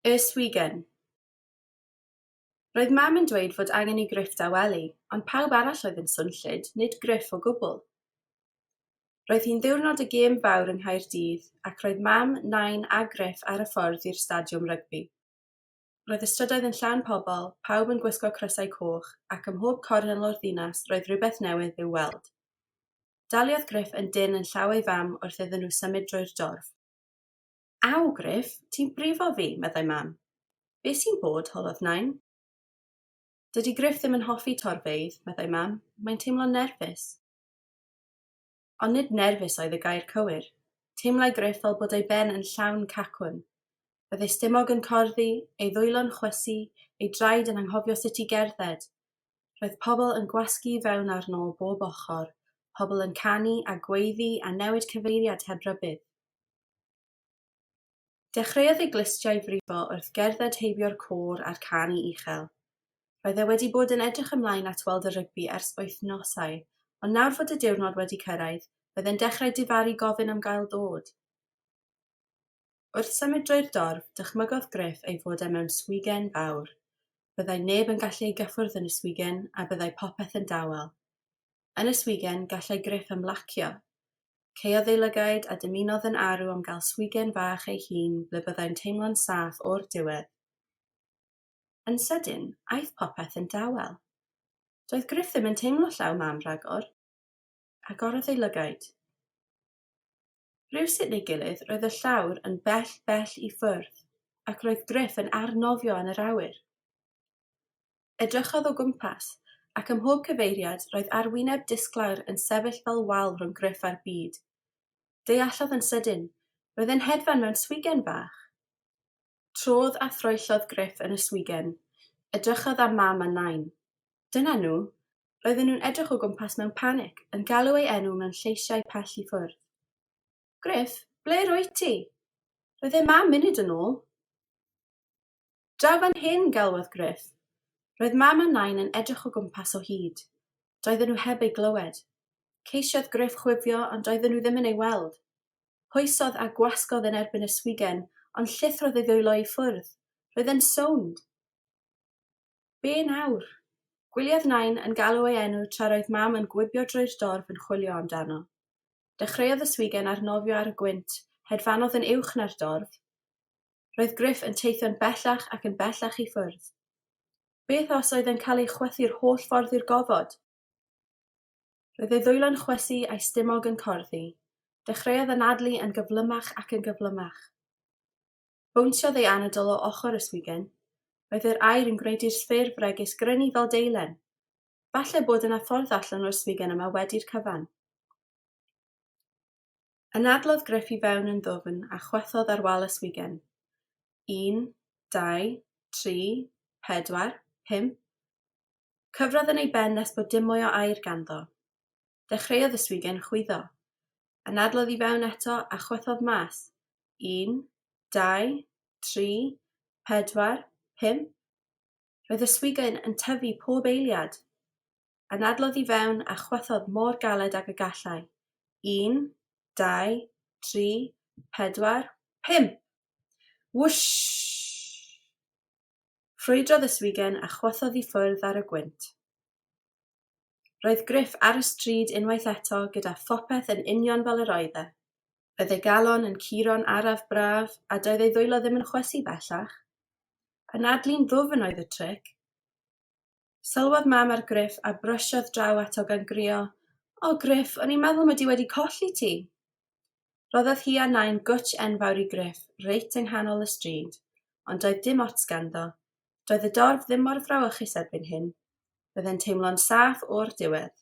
Y swigen. Roedd Mam yn dweud fod angen i Gruff dawelu, ond pawb arall oedd yn swnllyd, nid Gruff o gwbl. Roedd hi'n ddiwrnod y gêm fawr yng Nghaerdydd, ac roedd Mam, Nain a Gruff ar y ffordd i'r stadiwm rygbi. Roedd y strydoedd yn llawn pobl, pawb yn gwisgo crysau coch, ac ym mhob cornel o'r ddinas roedd rhywbeth newydd i'w weld. Daliodd Gruff yn dynn yn llaw ei fam wrth iddyn nhw symud drwy'r dorf. Aw, Gruff, ti'n brifo fi, meddai Mam. Be sy'n bod? holodd Nain. Dydy Gruff ddim yn hoffi torfeydd, meddai Mam. Mae'n teimlo'n nerfus. Ond nid nerfus oedd y gair cywir. Teimlai Gruff fel bod ei ben yn llawn cacwn. Roedd ei stumog yn corddi, ei ddwylo'n chwysu, ei draed yn anghofio sut i gerdded. Roedd pobl yn gwasgu i fewn arno o bob ochr, pobl yn canu a gweiddi a newid cyfeiriad heb rybudd. Dechreuodd ei glustiau frifo wrth gerdded heibio'r côr a'r canu uchel. Roedd e wedi bod yn edrych ymlaen at weld y rygbi ers wythnosau, ond nawr fod y diwrnod wedi cyrraedd, roedd e'n dechrau difaru gofyn am gael dod. Wrth symud drwy'r dorf, dychmygodd Gruff ei fod e mewn swigen fawr. Byddai neb yn gallu ei gyffwrdd yn y swigen, a byddai popeth yn dawel. Yn y swigen, gallai Gruff ymlacio. Caeodd ei lygaid a dymunodd yn arw am gael swigen fach ei hun ble byddai'n teimlo'n saff o'r diwedd. Yn sydyn, aeth popeth yn dawel. Doedd Gruff ddim yn teimlo llaw Mam rhagor. Agorodd ei lygaid. Rywsut neu gilydd, roedd y llawr yn bell, bell i ffwrdd, ac roedd Gruff yn arnofio yn yr awyr. Edrychodd o gwmpas, ac ym mhob cyfeiriad roedd arwyneb disglair yn sefyll fel wal rhwng Gruff a'r byd. Deallodd yn sydyn, roedd e'n hedfan mewn swigen fach. Trodd a throellodd Gruff yn y swigen. Edrychodd am Mam a Nain. Dyna nhw! Roedden nhw'n edrych o gwmpas mewn panic, yn galw ei enw mewn lleisiau pell i ffwrdd. Gruff, ble rwyt ti? Roedd e 'ma munud yn ôl. Draw fan hyn! galwodd Gruff. Roedd Mam a Nain yn edrych o gwmpas o hyd. Doedden nhw heb ei glywed. Ceisiodd Gruff chwifio ond doedden nhw ddim yn ei weld. Pwysodd a gwasgodd yn erbyn y swigen, ond llithrodd ei ddwylo i ffwrdd. Roedd e'n sownd. Be nawr? Gwyliodd Nain yn galw ei enw tra roedd Mam yn gwibio drwy'r dorf yn chwilio amdano. Dechreuodd y swigen arnofio ar y gwynt, hedfanodd yn uwch na'r dorf. Roedd Gruff yn teithio'n bellach ac yn bellach i ffwrdd. Beth os oedd e'n cael ei chwythu'r holl ffordd i'r gofod? Roedd ei ddwylo'n chwysu a'i stumog yn corddi. Dechreuodd anadlu yn gyflymach ac yn gyflymach. Bownsiodd ei anadl o ochr y swigen. Roedd yr aer yn gwneud i'r sffêr fregus grynu fel deilen. Falle bod yna ffordd allan o'r swigen yma wedi'r cyfan. Anadlodd Gruff i fewn yn ddwfn a chwethodd ar wal y swigen. Un, dau, tri, pedwar, pump. Cyfrodd yn ei ben nes bod dim mwy o aer ganddo. Dechreuodd y swigen chwyddo. Anadlodd i fewn eto a chwethodd mas. Un, dau, tri, pedwar, pump. Roedd y swigen yn tyfu pob eiliad. Anadlodd i fewn a chwythodd mor galed ag y gallai. Un, dau, tri, pedwar, pump! Wwshh! Ffrwydrodd y swigen a chwythodd i ffwrdd ar y gwynt. Roedd Gruff ar y stryd unwaith eto gyda phopeth yn union fel yr oedd e. Roedd ei galon yn curo'n araf braf a doedd ei ddwylo ddim yn chwysu bellach. Anadlu'n ddwfn oedd y tric. Sylwodd Mam ar Gruff a brysiodd draw ato gan grio, O Gruff, o'n i'n meddwl mod i wedi colli ti! Rhoddodd hi a Nain gwtsh enfawr i Gruff, reit yng nghanol y stryd, ond doedd dim ots ganddo. Doedd y dorf ddim mor frawychus erbyn hyn. Roedd e'n teimlo'n saff o'r diwedd.